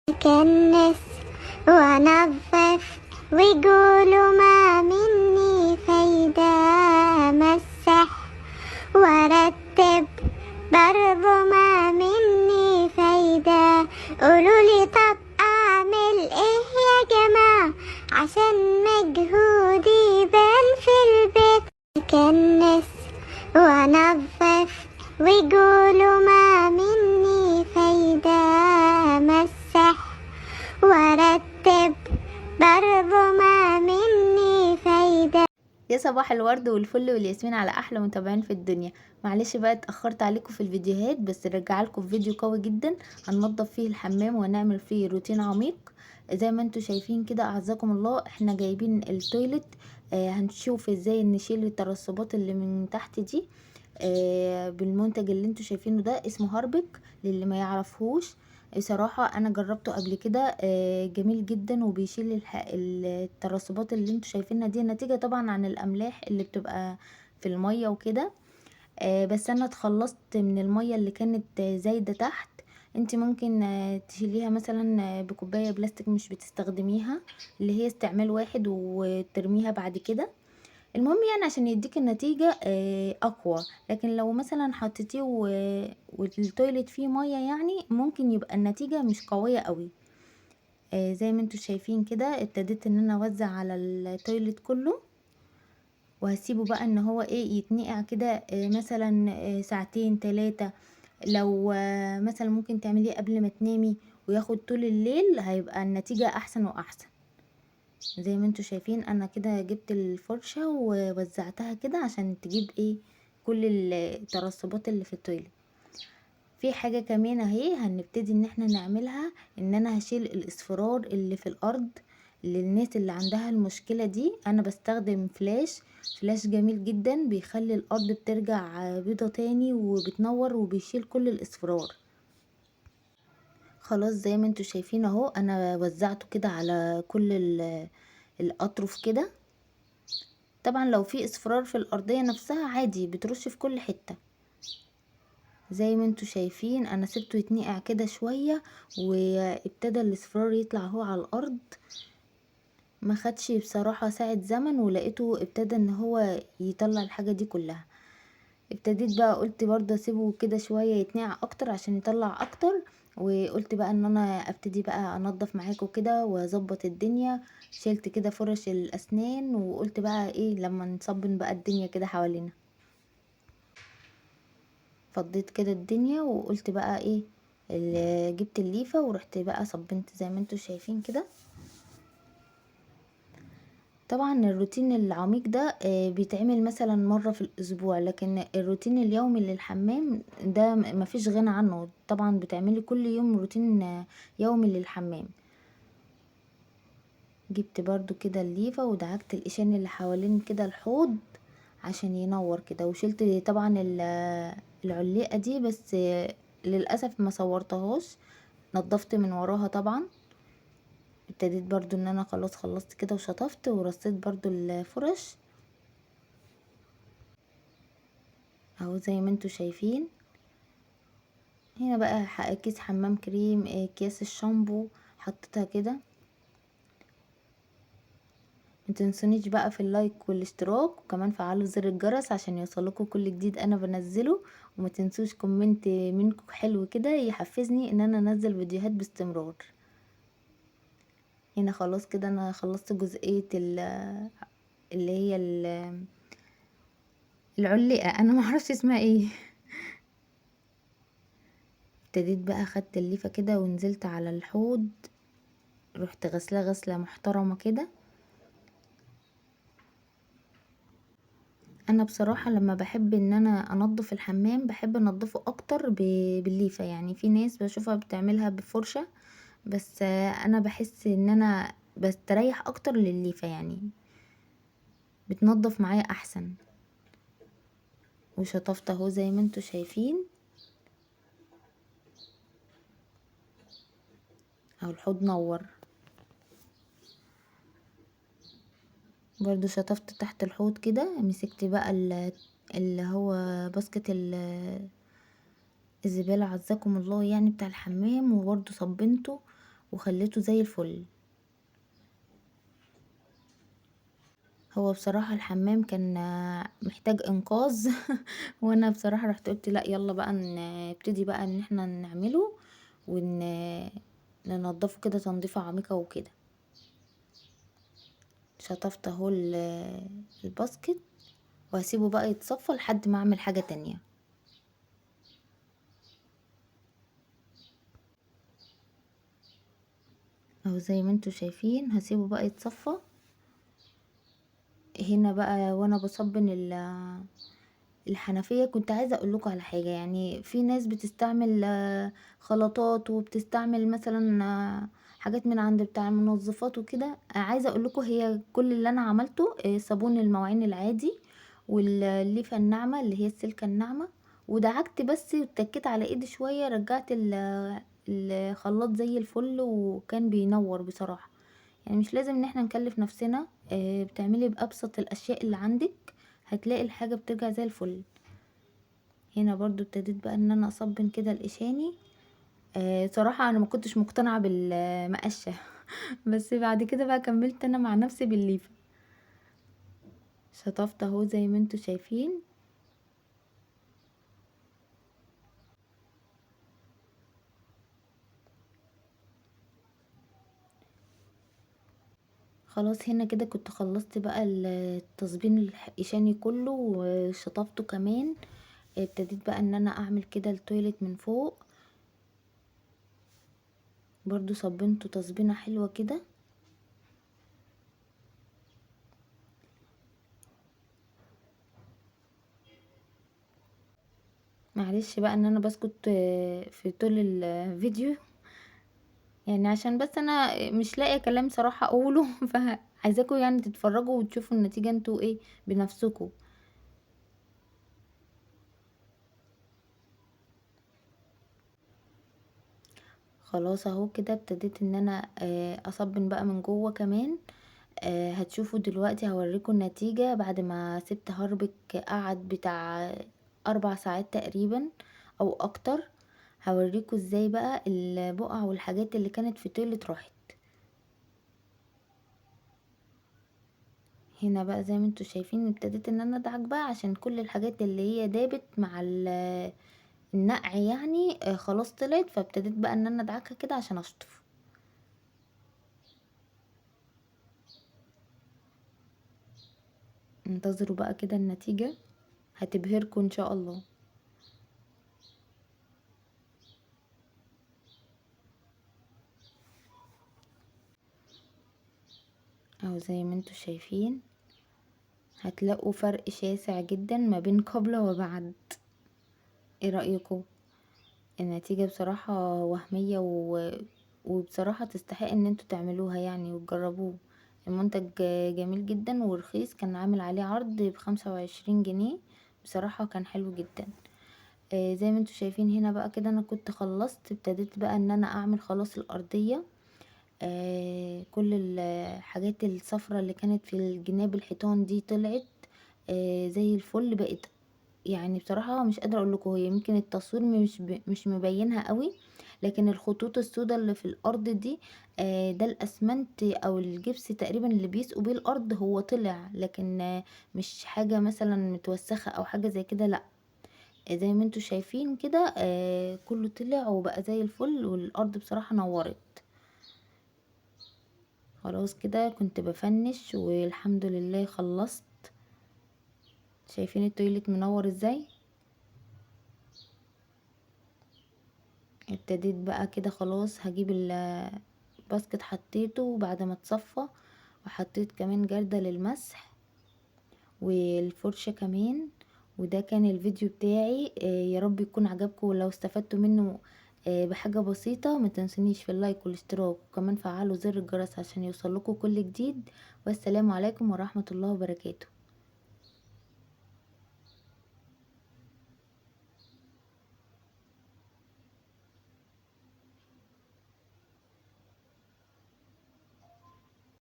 أكنس وأنظف ويقولوا ما مني فايدة، أمسح وأرتب برضو ما مني فايدة. قولولي طب أعمل إيه يا جماعة عشان مجهودي يبان في البيت؟ أكنس وأنظف ويقولوا ما مني فايدة، أمسح وأرتب برضو ما مني فايدة. يا صباح الورد والفل والياسمين على احلى متابعين في الدنيا. معلش بقى اتاخرت عليكم في الفيديوهات، بس رجع لكم فيديو قوي جدا هننضف فيه الحمام وهنعمل فيه روتين عميق. زي ما انتم شايفين كده اعزكم الله احنا جايبين ال toilet، هنشوف ازاي نشيل الترسبات اللي من تحت دي بالمنتج اللي انتم شايفينه ده، اسمه هاربك للي ما يعرفهوش. بصراحة انا جربته قبل كده، جميل جدا وبيشيل الترسبات اللي انتوا شايفينها دي، نتيجة طبعا عن الاملاح اللي بتبقى في المية وكده. بس انا اتخلصت من المية اللي كانت زايدة تحت. انت ممكن تشيليها مثلا بكوباية بلاستيك مش بتستخدميها، اللي هي استعمال واحد وترميها بعد كده. المهم عشان يديك النتيجة اقوى. لكن لو مثلا حطيتيه وال toilet فيه مية ممكن يبقى النتيجة مش قوية قوي. زي ما انتوا شايفين كده ابتديت ان انا اوزع على ال toilet كله، وهسيبه بقى ان هو يتنقع كده، مثلا، ساعتين تلاتة. لو مثلا ممكن تعمليه قبل ما تنامي وياخد طول الليل، هيبقى النتيجة احسن واحسن. زي ما انتوا شايفين انا كده جبت الفرشة ووزعتها كده عشان تجيب كل الترسبات اللي في ال toilet. في حاجة كمان اهي هنبتدي ان احنا نعملها، ان انا هشيل الاصفرار اللي في الارض. للناس اللي عندها المشكلة دي انا بستخدم فلاش، فلاش جميل جدا بيخلي الارض بترجع بيضة تاني وبتنور وبيشيل كل الاصفرار. خلاص زي ما انتوا شايفين اهو انا وزعته كده على كل الاطرف كده. طبعا لو في اصفرار في الارضية نفسها عادي بترش في كل حتة. زي ما انتوا شايفين انا سبته يتنقع كده شوية وابتدى الاصفرار يطلع اهو على الارض. ما خدش بصراحة ساعة زمن ولقيته ابتدى ان هو يطلع الحاجة دي كلها. ابتديت بقى قلت برضه اسيبه كده شوية يتنقع اكتر عشان يطلع اكتر، وقلت بقى ان انا ابتدي بقى انضف معاكم كده واظبط الدنيا. شلت كده فرش الاسنان وقلت بقى لما نصبن بقى الدنيا كده حوالينا. فضيت كده الدنيا وقلت بقى جبت الليفة ورحت بقى صبنت زي ما انتوا شايفين كده. طبعا الروتين العميق ده بيتعمل مثلا مرة في الاسبوع، لكن الروتين اليومي للحمام ده مفيش غنى عنه. طبعا بتعملي كل يوم روتين يومي للحمام. جبت برضو كده الليفة ودعكت القشان اللي حوالين كده الحوض عشان ينور كده، وشلت طبعا العليقة دي، بس للأسف ما صورتهاش، نظفت من وراها طبعا. ابتديت برضو ان انا خلاص خلصت كده وشطفت ورصيت برضو الفرش اهو زي ما انتوا شايفين. هنا بقى كيس حمام كريم، اكياس الشامبو حطيتها كده. ما تنسونيش بقى في اللايك والاشتراك، وكمان فعلوا زر الجرس عشان يوصلكوا كل جديد انا بنزله، وما تنسوش comment منكم حلو كده يحفزني ان انا انزل فيديوهات باستمرار. هنا خلاص كده انا خلصت جزئية اللي هي العلقة، انا ما اعرفش اسمها ايه. ابتديت بقى خدت الليفة كده ونزلت على الحوض، رحت غسلاه غسلة محترمة كده. انا بصراحة لما بحب ان انا انظف الحمام بحب انظفه اكتر بالليفة، في ناس بشوفها بتعملها بفرشة، بس انا بحس ان انا بستريح اكتر للليفة، بتنظف معايا احسن. وشطفت اهو زي ما انتوا شايفين اهو، الحوض نور. برضو شطفت تحت الحوض كده، مسكت بقى اللي هو باسكت الزبالة عزكم الله بتاع الحمام، وبرضو صبنته. وخليته زي الفل. هو بصراحة الحمام كان محتاج انقاذ وانا بصراحة رحت قلت لا يلا بقى نبتدي بقى ان احنا نعمله وننضفه كده تنظيفة عميقة وكده. شطفت اهو ال basket وهسيبه بقى يتصفى لحد ما اعمل حاجة تانية. اهو زي ما انتوا شايفين هسيبه بقى يتصفى. هنا بقى وانا بصبن الحنفية كنت عايزة اقول لكم على حاجة، يعني في ناس بتستعمل خلطات وبتستعمل مثلا حاجات من عند بتاع المنظفات وكده. عايزة اقول لكم هي كل اللي انا عملته صابون المواعين العادي والليفة الناعمة اللي هي السلكة الناعمة، ودعكت بس واتكيت على ايدي شوية، رجعت الخلاط زي الفل وكان بينور بصراحة. يعني مش لازم ان احنا نكلف نفسنا، بتعملي بأبسط الاشياء اللي عندك هتلاقي الحاجة بترجع زي الفل. هنا برضو ابتديت بقى ان انا اصبن كده القشاني. صراحة انا ما كنتش مقتنعة بالمقشة بس بعد كده بقى كملت انا مع نفسي بالليفة. شطفت اهو زي ما انتوا شايفين. خلاص هنا كده كنت خلصت بقى التصبين القشاني كله وشطفته كمان. ابتديت بقى ان انا اعمل كده ال toilet من فوق، برضو صبنته تصبينه حلوة كده. معلش بقى ان انا بسكت في طول الفيديو يعني عشان بس انا مش لاقيه كلام صراحة اقوله فعايزاكم يعني تتفرجوا وتشوفوا النتيجة انتوا ايه بنفسكم. خلاص اهو كده ابتديت ان انا اصبن بقى من جوه كمان. هتشوفوا دلوقتي هوريكم النتيجة بعد ما سبت هاربك قعد بتاع 4 ساعات تقريبا او اكتر. هوريكم ازاي بقى البقع والحاجات اللي كانت في toilet راحت. هنا بقى زي ما انتوا شايفين ابتديت ان انا ادعك بقى عشان كل الحاجات اللي هي دابت مع النقع يعني، خلاص طلعت، فابتديت بقى ان انا ادعكها كده عشان اشطف. انتظروا بقى كده النتيجة هتبهركم ان شاء الله. اهو زي ما انتوا شايفين هتلاقوا فرق شاسع جدا ما بين قبل وبعد. ايه رأيكم؟ النتيجة بصراحة وهمية وبصراحة تستحق ان انتوا تعملوها يعني وتجربوه. المنتج جميل جدا ورخيص، كان عامل عليه عرض ب25 جنيه، بصراحة كان حلو جدا. زي ما انتوا شايفين هنا بقى كده انا كنت خلصت، ابتديت بقى ان انا اعمل خلاص الارضية. كل الحاجات الصفرة اللي كانت في الجناب الحيطان دي طلعت، زي الفل بقت. يعني بصراحة مش قادرة اقول لكم، هي يمكن التصوير مش مبينها قوي، لكن الخطوط السوداء اللي في الارض دي، ده الاسمنت او الجبس تقريبا اللي بيسقوا بيه الارض هو طلع، لكن مش حاجة مثلا متوسخة او حاجة زي كده، لا زي ما انتوا شايفين كده، كله طلع وبقى زي الفل، والارض بصراحة نورت. خلاص كده كنت بفنش والحمد لله خلصت. شايفين التويليت منور ازاي؟ ابتديت بقى كده خلاص هجيب ال basket، حطيته بعد ما اتصفى، وحطيت كمان جردل للمسح والفرشة كمان. وده كان الفيديو بتاعي، يا رب يكون عجبكم، ولو استفدتوا منه بحاجة بسيطة ما تنسونيش في ال like والاشتراك، وكمان فعلوا زر الجرس عشان يوصلكوا كل جديد. والسلام عليكم ورحمة الله وبركاته.